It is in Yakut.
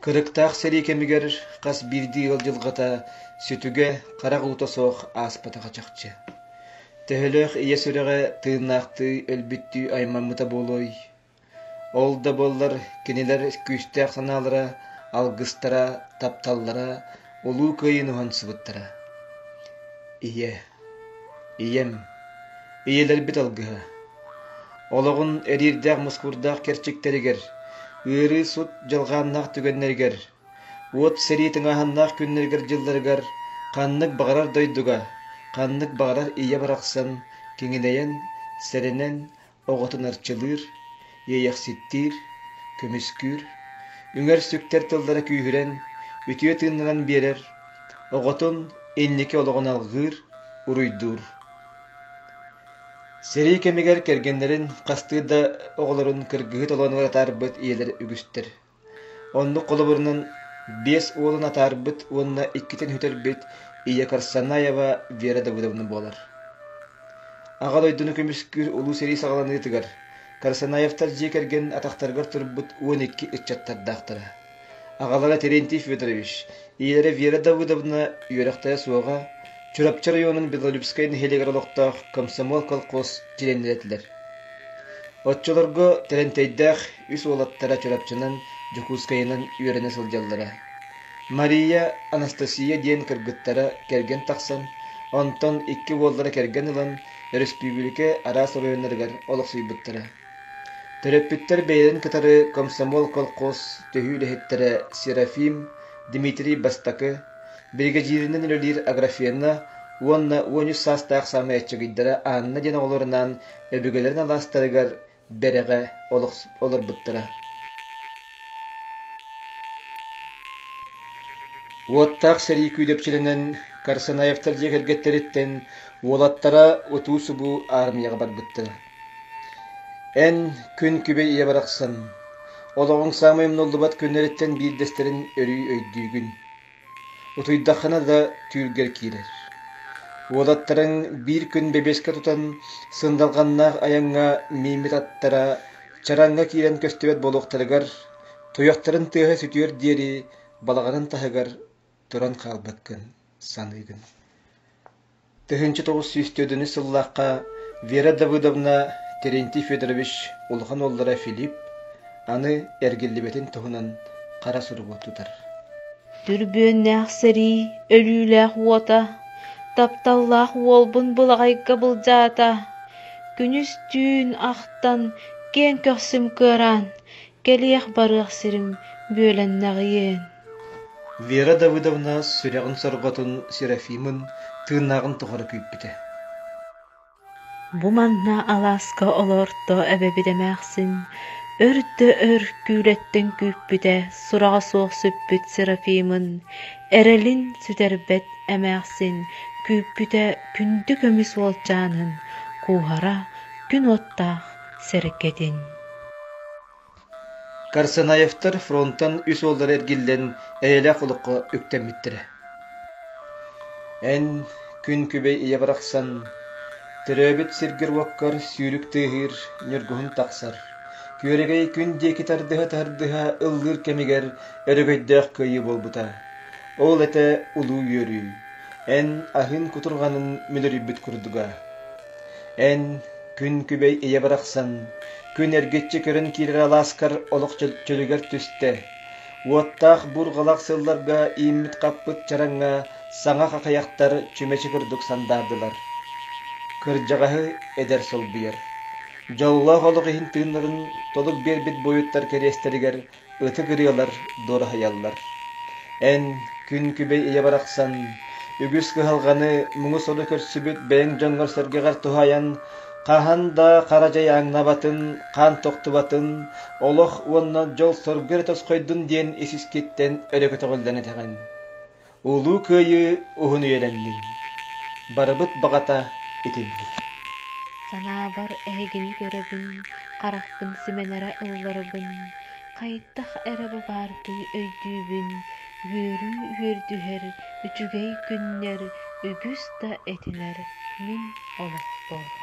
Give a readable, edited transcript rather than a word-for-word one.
Кырыктаах сэрии кэмигэр хас биирдии ыал дьылҕата сүтүгэ, харах уута суох ааспатаҕа чахчы. Төһөлөөх ийэ сүрэҕэ тыыннаахтыы өлбүттүү аймаммыта буолуой? Ол да буоллар кинилэр күүстээх санаалара, алгыстара, тапталлара Улуу Кыайыыны уһансыбыттара. Ийэ, ийэм, ийэлэрбит алгыһа. Олоҕун эриирдээх-мускуурдаах кэрчиктэригэр, ыарыы-сут дьалхааннаах түгэннэригэр, уот сэрии тыҥааһыннаах күннэригэр-дьылларыгар ханнык баҕарар дойдуга, ханнык баҕарар ийэ барахсан киҥинэйэн, сэрэнэн, оҕотун арчылыыр, иэйэхситтиир, көмүскүүр, үҥэр-сүктэр тыллара күүһүрэн, үтүө тыыннанан биэрэр, оҕотун инники олоҕун алҕыыр, уруйдуур. Сэрии кэмигэр кэргэннэрин хастыы да оҕолорун кыргыһыы толоонугар атаарбыт ийэлэр үгүстэр. Оннук холобурунан биэс уолун атаарбыт уонна иккитин сүтэрбит Ия Карсанаева Вера Давыдовна буолар. Аҕа дойдуну көмүскүүр Улуу сэрии саҕаланыытыгар Карсанаевтар дьиэ кэргэн атахтарыгар турбут 12 ыччаттардаахтара. Аҕалара Терентий Федорович, ийэлэрэ Вера Давыдовна үөрэхтэрэ суоҕа, Чурапчы оройуонун Белолюбскай нэһилиэгэр олохтоох Комсомол колхоз чилиэннэрэ этилэр. Оччолорго Тэрэнтэйдээх үс уолаттара Чурапчынан, Дьокуускайынан үөрэнэ сылдьаллара. Мария, Анастасия диэн кыргыттара кэргэн тахсан, онтон икки уоллара кэргэн ылан, өрөспүүбүлүкэ араас оройуоннарыгар олохсуйбуттара. Төрөппүттэр бэйэлэрин кытары Комсомол колхоз төһүү үлэһиттэрэ Серафим, Дмитрий Бастакы, биригэдьииринэн үлэлиир Аграфена уонна 13 саастаах саамай аччыгыйдара Анна диэн оҕолорунаан өбүгэлэрин алаастарыгар Бэрэҕэ олорбуттара. Уоттаах сэрии күүдэпчилэнэн Карсанаевтар дьиэ кэргэттэриттэн уолаттара утуу-субуу аармыйаҕа барбыттара. Эн күн күбэй ийэ барахсан, олоҕуҥ саамай умнуллубат күннэриттэн биирдэстэрин өрүү өйдүүгүн. Утуйдаххына да түүлгэр киирэр. Уолаттарыҥ биир күн бэбиэскэ тутан, сындалҕаннаах айаҥҥа мииммит аттара чараҥҥа киирэн көстүбэт буолуохтарыгар, туйахтарын тыаһа сүтүөр диэри балаҕанын таһыгар туран хаалбыккын саныыгын. 1904 сыллаахха Вера Давыдовна Терентий Федорович улахан уоллара Филипп аны эргиллибэтин туһунан хара суругу тутар. Түрбүөннээх сэрии өлүүлээх уота, тапталлаах уолбун былаҕайга былдьаата, күнүс-түүн ахтан, киэҥ көхсүм кыараан, кэлиэх-барыах сирим бүөлэннэҕиэн. Вера Давыдовна сүрэҕин сорҕотун Серафимын тыыннааҕын тухары күүппүтэ. Бу манна алааска олорто эбэбит эмээхсин өр да өр күүлэттэн күүппүтэ сураҕа суох сүппүт Серафимын, эрэлин сүтэрбэт эмээхсин күүппүтэ күндү көмүс уолчаанын кууһара күн уоттаах сэргэтин. Карсанаевтар фронтан үс уоллара эргиллэн эйэлээх олоххо үктэммиттэрэ. Эн күн күбэй ийэ барахсан, төрөөбүт сиргэр-уоккар сүүрүк тыаһыыр ньургуһун тахсар, күөрэгэй күн диэки тардыһа-тардыһа ыллыыр кэмигэр өрөгөйдөөх кыайыы буолбута. Ол этэ улуу үөрүү, эн аһыын кутурҕанын мүлүрүйбүт курдуга. Эн күн күбэй ийэ барахсан, күн эргиччи көрөн киирэр алааскар олох чөлүгэр түстэ. Уоттаах буурҕалаах сылларга ииммит-хаппыт чараҥҥа саҥа хахыйахтар чүмэчи курдук сандаардылар. Кырдьаҕаһы эдэр солбуйар. Дьоллоох олох иһин тыыннарын толук биэрбит буойуттар кэриэстэригэр ытык ырыалар дуораһыйаллар. Эн күн күбэй ийэ барахсан, үгүс кыһалҕаны, муҥу-сору көрсүбүт бэйэҥ дьоҥҥор-сэргэҕэр туһаайан, хаһан да хара дьай ааҥнабатын, хаан тохтубатын, олох уонна дьол-соргу эрэ тосхойдун диэн ис-искиттэн өрө көтөҕүллэн этэҕин. Улуу Кыайыы уһун үйэлэннин! Барыбыт баҕата итинник. Санаабар эһигини көрөбүн, харахпын симэнэрэ ылларабын, хайдах эрэ бу баардыы өйдүүбүн, үөрүү үөрдүһэр үчүгэй күннэр үгүс да этилэр мин олохпор.